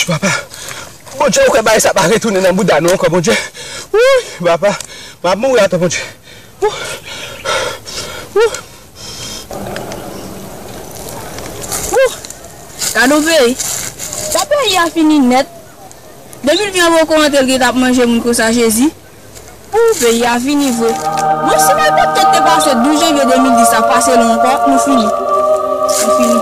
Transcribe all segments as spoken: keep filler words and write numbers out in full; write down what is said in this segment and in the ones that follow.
Papa, Bondye, ou kwè bagay sa pa retounen nan bouda nou ankò, Bondye? Wouy, papa, m ap mouri atò, Bondye. Wou, wou, wou. Gade yon peyi. Sa peyi a fini nèt. De mil ven an poko antre, l gentan ap manje moun konsa, Jezi. Pou peyi a fini vre. Bon, si malpòt tèt te pase douz janvye de mil dis la pase lwen ankò, nou fini. Nou fini.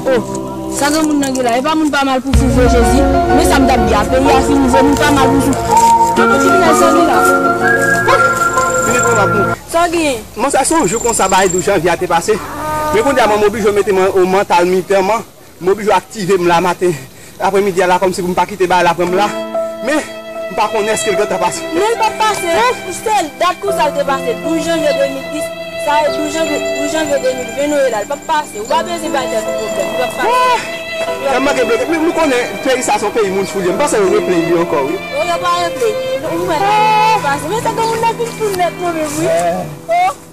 Oh, sa granmoun nan gen la, e pa moun pa mal pou fou vre, Jezi. Men sa m t ap di a, peyi a fini vre, moun pa mal pou fou. Gade ti village sa gen la. Fini pou m ap mouri. Sa w genyen? Mwen sa se yon jou konsa bagay douz janvye a te pase. Men kounye a mwen m oblije mete mwen o mantal militèman. M oblije aktive m la maten, apremidi a la kòmsi pou m pa kite bagay la pran m la. Men, m pa konnen èske l gentan pase. Men l p ap pase. Pou sèl dat konsa l te pase, douz janvye de mil dis, sa e douz janvye, douz janvye de mil ven nou ye la, l p ap pase. Ou pa bezwen bay tèt ou pwoblèm, li p ap pase. Li p ap Kè m manke bloke. Men nou konnen peyi sa se yon peyi moun fou li ye. M panse yo replay li ankò, wi. Yo, yo pa replay li. Ou wè la, pase. Men sa granmoun nan fin fou nèt non, men wi. Oh.